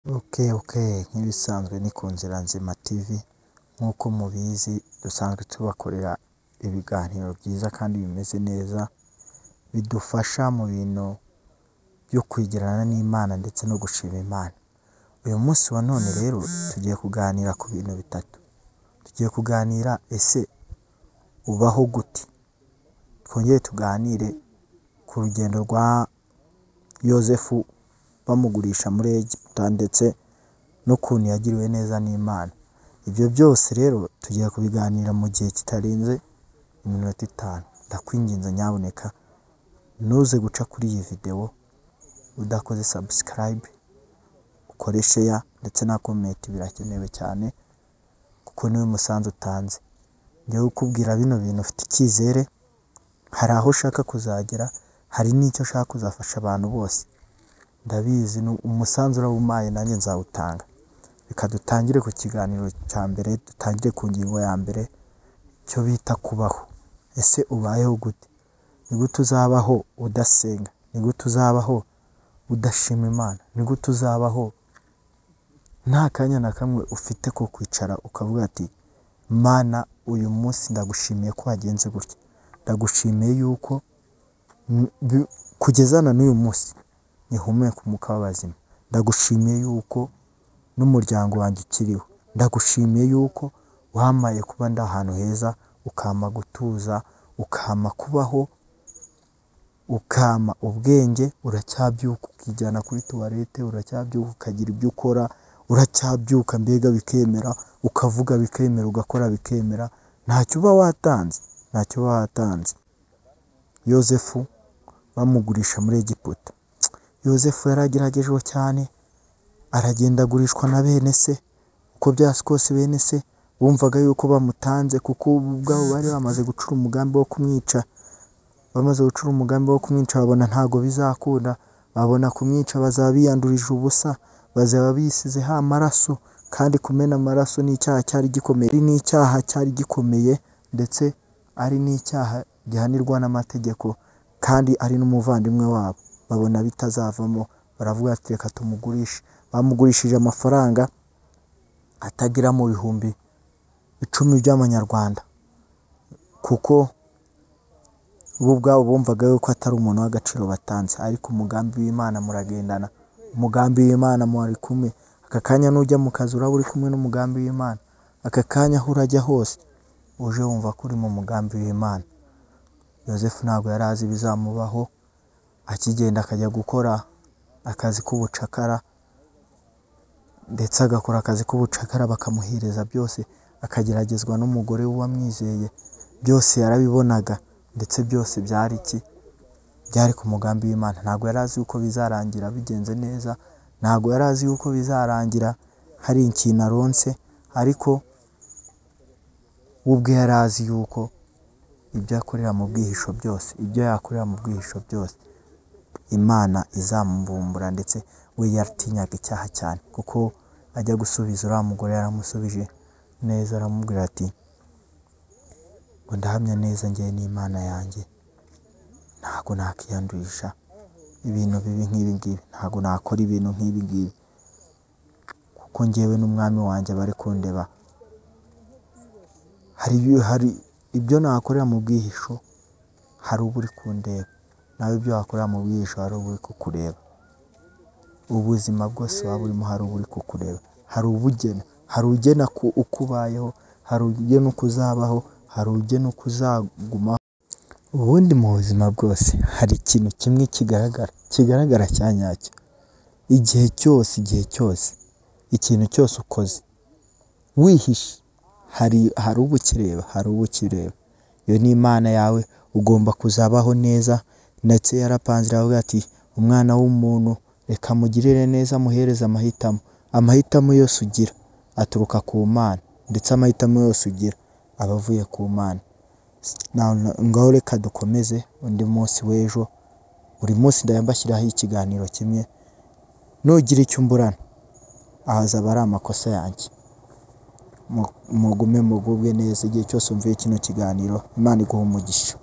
Okay, nk'ibisanzwe ni ku Nzira Nzima TV, nk'uko mubizi dusanzwe tubakorera ibiganiro byiza kandi bimeze neza, bidufasha mu bintu byo kwegerana n'Imana ndetse no gushima Imana. Uyu munsi wa none rero tugiye kuganira ku bintu bitatu, tugiye kuganira ese ubaho gute? Twongere tuganire ku rugendo rwa Yozefu bamugurisha muri Egiputa ndetse n'ukuntu yagiriwe neza n'Imana. Ibyo byose rero tugiye kubiganira mu gihe kitarenze iminota 5. Ndakwinginze nyabuneka ntuze guca kuri iyi videwo udakoze subscribe, ukore share ndetse na comment, birakenewe cyane kuko niwe musanzu utanze. Njyewe ukubwira bino bintu ufite icyizere, hari aho ushaka kuzagera, hari n'icyo ushaka kuzafasha abantu bose. Ndabizi umusanzu urawumpaye nanjye nzawutanga. Reka dutangire ku kiganiro cya mbere, dutangire ku ngingo ya mbere, icyo bita kubaho. Ese ubayeho gute? Ni gute uzabaho udasenga? Ni gute uzabaho udashima Imana? Ni gute uzabaho nta kanya na kamwe ufite ko kwicara ukavuga ati Mana uyu munsi ndagushimiye ko wagenze gutya, ndagushimiye yuko kugeza na n'uyu munsi ngihumeka umwuka w'abazima, ndagushimiye yuko n'umuryango wanjye ukiriho, ndagushimiye yuko wampaye kuba ndi ahantu heza, ukampa gutuza, ukampa kubaho, ukampa ubwenge, uracyabyuka ukijyana kuri tuwarete, uracyabyuka ukagira ibyo ukora, uracyabyuka mbega bikemera, ukavuga bikemera, ugakora bikemera, ntacyo uba watanze, ntacyo uba watanze. Yozefu bamugurisha muri Egiputa. Yozefu yarageragejwe cyane, aragenda agurishwa na bene se, uko byasa kose bene se bumvaga yuko bamutanze kuko bo ubwabo bari bamaze gucura umugambi wo kumwica, bamaze gucura umugambi wo kumwica babona ntabwo bizakunda, babona kumwica bazaba biyandurije ubusa, bazaba bisizeho amaraso, kandi kumena amaraso ni icyaha cyari gikomeye, ni icyaha cyari gikomeye ndetse ari n'icyaha gihanirwa n'amategeko, kandi ari n'umuvandimwe wabo, babona bitazavamo, baravuga ati reka tumugurishe. Bamugurishije amafaranga atagera mu 10,000 by'amanyarwanda, kuko bo ubwabo bumvaga yuko atari umuntu w'agaciro batanze, ariko umugambi w'Imana muragendana, umugambi w'Imana muri kumwe. Aka kanya nujya mu kazi uraba uri kumwe n'umugambi w'Imana, aka kanya aho urajya hose uje wumva ko uri mu mugambi w'Imana. Yozefu ntabwo yari azi ibizamubaho, akigenda akajya gukora akazi k'ubucakara, ndetse agakora akazi k'ubucakara bakamuhereza byose, akageragezwa n'umugore wamwizeye, byose yarabibonaga ndetse byose byari iki? Byari ku mugambi w'Imana. Ntabwo yari azi yuko bizarangira bigenze neza, ntabwo yari azi yuko bizarangira hari ikintu aronse, ariko we ubwe yari azi yuko ibyo akorera mu bwihisho byose, ibyo yakorera mu bwihisho byose, Imana izamubumbura, ndetse we yatinyaga icyaha cyane, kuko ajya gusubiza uriya mugore yaramusubije neza, aramubwira ati ngo ndahamya neza njyewe n'Imana yanjye, ntabwo nakiyandurisha ibintu bibi nk'ibi ngibi, ntabwo nakora ibintu nk'ibi ngibi, kuko njyewe n'umwami wanjye bari kundeba. Hari ibyo nakorera mu bwihisho, hari uba uri kundeba, nawe ibyo wakorera mu bwihisho hari uba uri kukureba. Ubuzima bwose waba urimo hari uba uri kukureba, hari ubugena, hari ugena uko ubayeho, hari ugena uko uzabaho, hari ugena uko uzagumaho. Ubundi mu buzima bwose hari ikintu kimwe kigaragara, kigaragara cya nyacyo, igihe cyose, igihe cyose, ikintu cyose ukoze wihishe, hari uba ukireba, hari uba ukireba. Iyo ni Imana yawe, ugomba kuzabaho neza, ndetse yarapanze iravuga ati umwana w'umuntu reka mugirire neza, muhereze amahitamo. Amahitamo yose ugira aturuka ku Mana, ndetse amahitamo yose ugira aba avuye ku Mana. Ngaho reka dukomeze undi munsi w'ejo, buri munsi ndajya mbashyiraho ikiganiro kimwe, nugira icyo umburana azaba ari amakosa yanjye. Mugume mugubwe neza igihe cyose wumviye kino kiganiro, Imana iguhe umugisha.